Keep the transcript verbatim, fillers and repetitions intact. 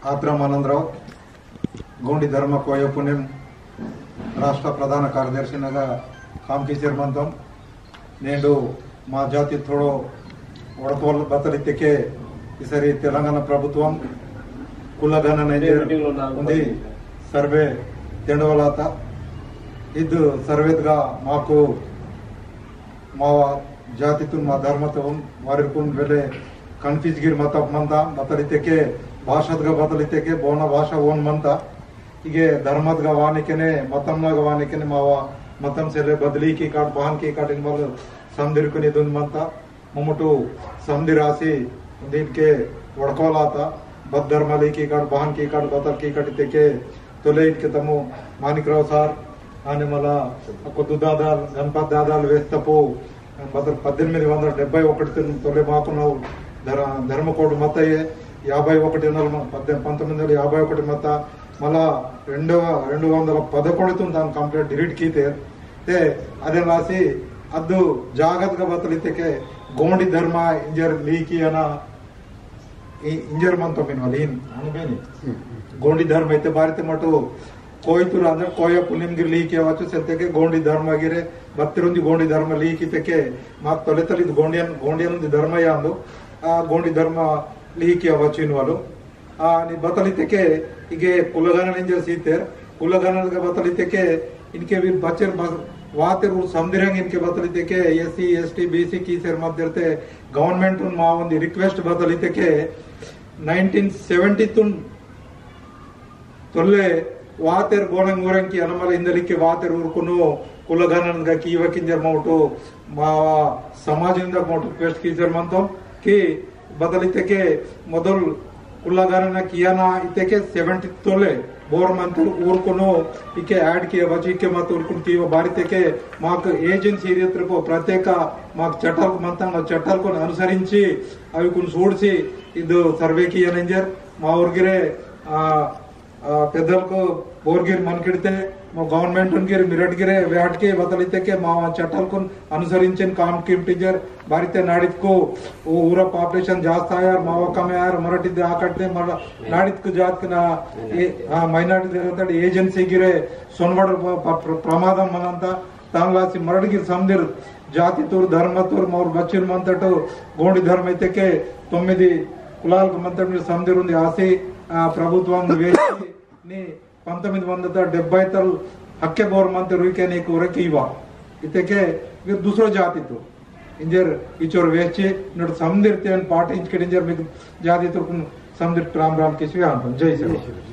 आत्राम आनंदराव, गोंडी धर्म कोया पुनेम राष्ट्र प्रधान कार्यदर्शी नगा काम कीसेर मंतम। नेंडु मा जाति थोड़ो वड़कोल बतल इत्तेके, इसरी तेलंगाना प्रभुत्वम कुलगणन इंजेर उंदी सर्वे तेंडवलाता। इद सर्वेतगा माकु मा जातितुन मा धर्मतुन वारिकुन वेले confuse गिर मतप मंता। बतल इत्तेके भाषातगा बतल इत्तेके बोना भाषा ओन मंता। इगे धर्मतगा वानिकेने, मतमनगा वानिकेने मावा मतम सेले बदली कीकाट, बहन कीकाट इनवाल समदिरकुन इदुन मंता। ममटु समदिरासी उंदीनके वड़कोलाता। बद धर्म लीकीकाट, बहन कीकाट, बतल कीकाट इत्तेके तोले इनके तमु मानिकराव सार आने मला कोद्दु दादाल, गणपत दादाल वेस्तपु बतल पद्देनिमिदि वंदल डेब्बै ओकटितुन तोले माकुन धर-, धर्म कोड मत्तये, याबै ओकटिनल म-, पद्दे-, पंतोम्मिदि वंदल याबै ओकटि मत्ता, मला रेंडु, रेंडु वंदल पदकोंडुतुन दान complete delete कीतेर। ते अदेन लासी अद्दु जागतगा बतल इत्तेके गोंडी धर्म इंजेर लीकियना इ-, इंजेर मंतोम इनवाल इन, अनु बेनी। गोंडी धर्म इत्ते बारिते मटु कोयतुर अंदर कोया पुनेम गिर लीकियवच्चु, सेत्तेके गोंडी धर्म गिरे बत्तिरुंदी गोंडी धर्म लीकितेके मा तोले तलिद गोंडियन, गोंडियन उंदी धर्म यांदु, आ गोंडी धर्म लीकियवच्चु इनवालु। आ, नि बतल इत्तेके इगे कुलगणन इंजेर सीतेर, कुलगणनगा बतल इत्तेके इनके वीर बचेर बस-, वातेर ऊर समदिरंग इनके बतल इत्तेके SC, ST, BC कीसेर मत्तेरते government उन मा उंदी request बतल इत्तेके nineteen seventy तुन तोल्ले वातेर बोनंग ऊरंग की अनमल इंदलिके वातेर ऊरकुनु कुलगणनगा कीवक इंजेर मोटो मा समाज इंदा मोटो request कीसेर मंतोम की बदल इत्तेके मोदल कुल्लागारना कियाना इत्तेके seventy तोले बोर मंतु ऊरकुनु इके add किया बची इके मत ऊरकुनु की बारी इत्तेके माक agency area तरको प्रत्येक माक चटल मंतंग चटल कोन अनुसरिंची अविकुन सूडसी इदु survey किया नंजर मा ऊरगिरे, आ, आ, पेदलकु बोरगिर मनकिड़ते, मो government उनगिर मिरटगिरे, वेहटके बतल इत्तेके, मावा चटलकुन अनुसरिंचिन काम किमटिंजर, बारिते नाड़ितकु, उ-, ऊरा population जास्त आयर, मावा कम आयर, मरटिदे आकटने, मर-, नाड़ितकु जातकना, ए, आ, minority दे रतड़ agency गिरे, सोनवड़ प-, प-, प्र-, प्रमादम मनंता, तांगलासी मरड़गिर समदिर जाति तोर धर्म तोर मौर बच्चिर मंतटो गोंडी धर्म इत्तेके तोम्मिदि कुलाल मंतट समदिर उंदी आसी, आ, प्रभुत्वम वेसी नी पंतोम्मिदि वंदत डेब्बै तल हक्के बोर मंते रुइके नी कोरे कीवा। इत्तेके वीर दूसरो जाति तो इंजर इचोर वेची नोट समदिर तेन पाटिंचकड़ इंजर मिग जाति तो कुन समदिर राम राम किसी आंतन। जय सेवा।